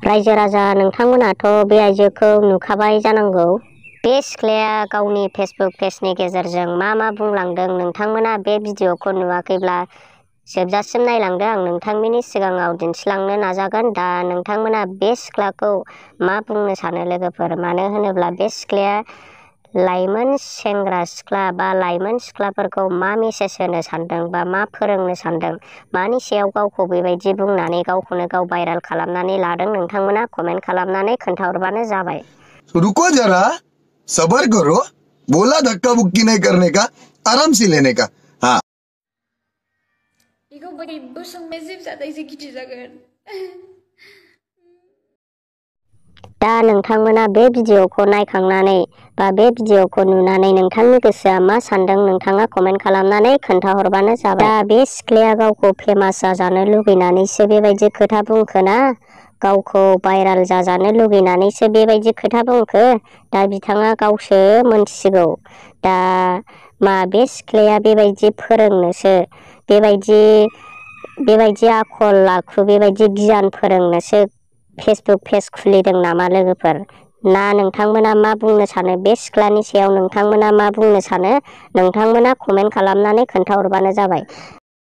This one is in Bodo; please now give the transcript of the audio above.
रायजो राजा नोंथांमोनाथ' बे आइजोखौ नुखाबाय जानांगौ। बे सिख्लाया गावनि फेसबुक पेजनि गेजेरजों मा बुंलांदों नोंथांमोना बे भिडिअखौ नुवाखैब्ला जोबजासिम नायलांदो। आं नोंथांमोननि सिगाङाव दिन्थिलांनो नाजागोन। दा नोंथांमोना बे सिख्लाखौ मा बुंनो सानो लोगोफोर? मानो होनोब्ला बे सिख्लाया लाइमोन सेंग्रा सिख्ला बा लाइमोन सिख्लाफोरखौ मा मेसेज होनो सानदों बा मा फोरोंनो सानदों, मानि सायाव गावखौ बेबायदि बुंनानै गावखौनो गाव भाइराल खालामनानै लादों, नोंथांमोना कमेन्ट खालामनानै खोन्थाहरबानो जाबाय। रुको जरा, सबर करो, बोला धक्का बुक्की नहीं करने का, आराम से लेने का। हाँ, बेखौ बयबो संनाय जिब जाथायसो गिदिर जागोन। दा नोंथांमोना बे भिडिअखौ नायखांनानै बा बे भिडिअखौ नुनानै नोंथांनि गोसोआ मा सानदों नोंथाङा कमेन्ट खालामनानै खोन्थाहरबानो जाबाय। दा बे सिख्लाया गावखौ फेमास जाजानो लुगैनानैसो बेबायदि खोथा बुंखोना, गावखौ भाइराल जाजानो लुगैनानैसो बेबायदि खोथा बुंखो? दा बिथाङा गावसो मोनथिसिगौ। दा मा बे सिख्लाया बेबायदि फोरोंनोसो, बेबायदि आखल आखु, बेबायदि गियान फोरोंनोसो फेसबुक पेज खुलिदों नामा लोगोफोर? ना नोंथांमोना मा बुंनो सानो बे सिख्लानि सायाव? नोंथांमोना मा बुंनो सानो? नोंथांमोना कमेन्ट खालामनानै खोन्थाहरबानो जाबाय।